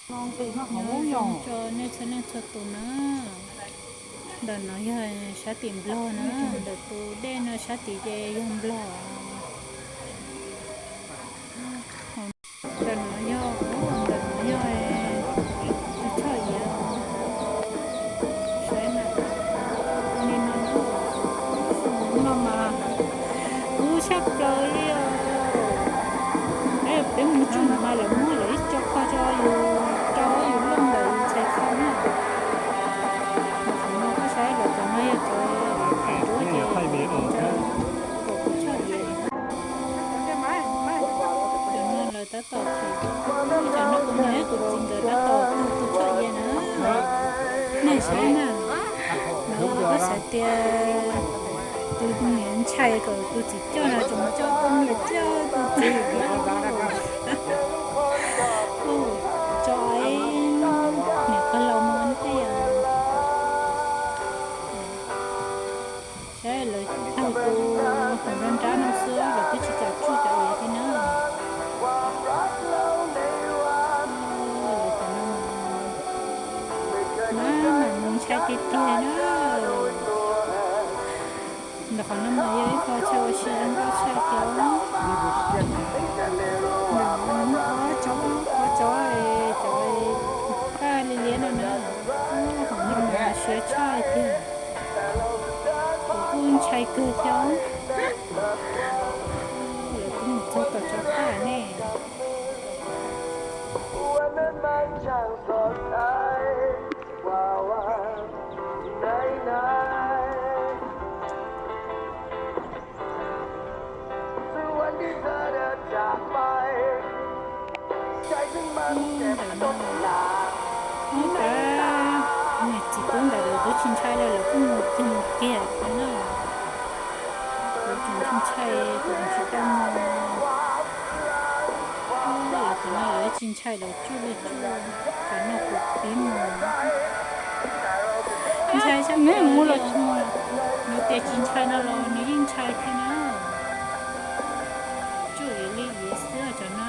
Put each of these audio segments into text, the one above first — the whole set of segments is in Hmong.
Nyob zoo tso nej txhua leej txhua tus na. Ntawm no yog sab tim Nplog na, ntawm tus dej no sab tim ces yog Nplog. Ntawm no yog, ntawm no yog tus choj iav. Saib na, li no na, no mas kub tshaj plaws li os. Peb mus tsuj mas lawv muab lawv ib co qho rau yus, rau yus loj ntawm yus txhais qhov na. Qhov no koj saib lawv cov no yog cov thaij duab ces pom kub tshaj li. Cov no lawv tab tom, cov no kuv niam thiab kuv txiv nkawd tab tom tug tus choj iav na. Nej saib na, lawv ua koj xav tias tus niam ntshai kom tus txiv coj no tseem coj tus niam coj tus txiv. Tso niam pog laus mus ua ntej os. Saib lawv tawg tus hauv nrab nrab no xwb, lawv twb tsis kam tsuj cov iav thiab na. Lawv cov no mas ntshai tiag tiag na. Ntawm qhov no mas yog ib qho chaw ua si zoo nkauj tshaj plaws. Ntawm no muaj ob tsob, ob tsob cov paj liab liab no na. Qhov no mas siab tshaj tiag. Kuv kuj ntshai kawg thiab. Lawv kuj mus txog tom tsob paj ne. Ntawm no, ub, niam txiv tub ntawd lawv twb tsis ntshai lawm, lawv kuj mus kiag mus kiag thiab na. Lawv tseem ntshai, lawv tsis tau mus. Lawv cov no lawv tsis ntshai, lawv tsuj li tsuj, cov no kuv pib mus. Ntshai xyov mus los tsis mus, nws tias tsis ntshai no los nws yeej ntshai thiab na. Tsuj li li xwb cov no.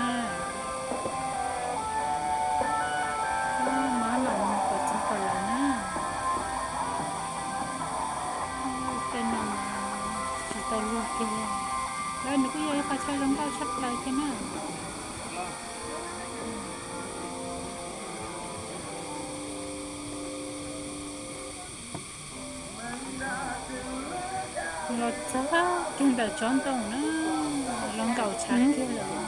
Mab mam mus kom txog kom lawm na. Tej no mas tsis tau luag kiag li. Lawv nws kuj yog ib qho chaw zoo nkauj tshaj plaws thiab na. Los txog kiag ntawm tsob ntoo na, los nkaum tshav kiag lawm.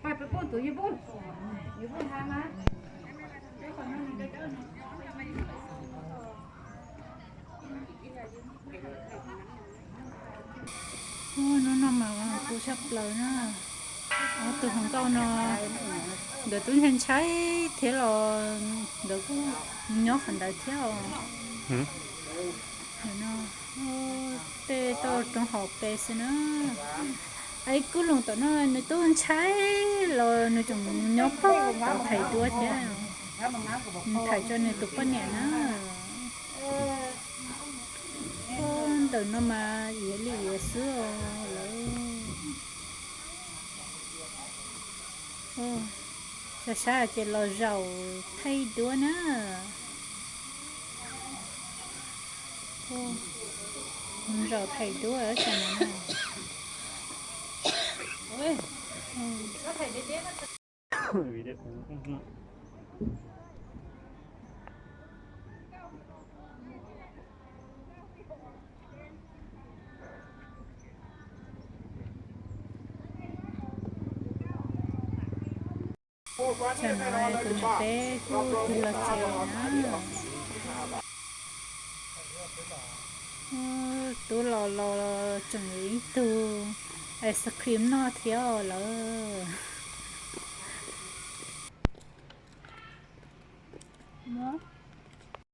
Peb poob tus, yus poob, yus poob hab mas. Hnub no mas kuv tshaj plaws na. Ob tug hluas nkauj no nkawd twb ntshai ntshai thiab los nkawd kuj nyob qhov ntawd thiab os. Tej toj roob hauv pes xwb na. Ib kub loos tom no nws twb ntshai los nws tseem nyob pag tom thaiv duab thiab. Nws thaiv tso nws tus poj niam na. Ntawm no mas iav li iav xwb os lawm. Sab sab ces los zaum thaij duab na. Zaum thaij duab tam no na. Tam no tus niam peb kuj tig los tsev na. Tub los los tseem yuav ib tug ice cream noj thiab lawm.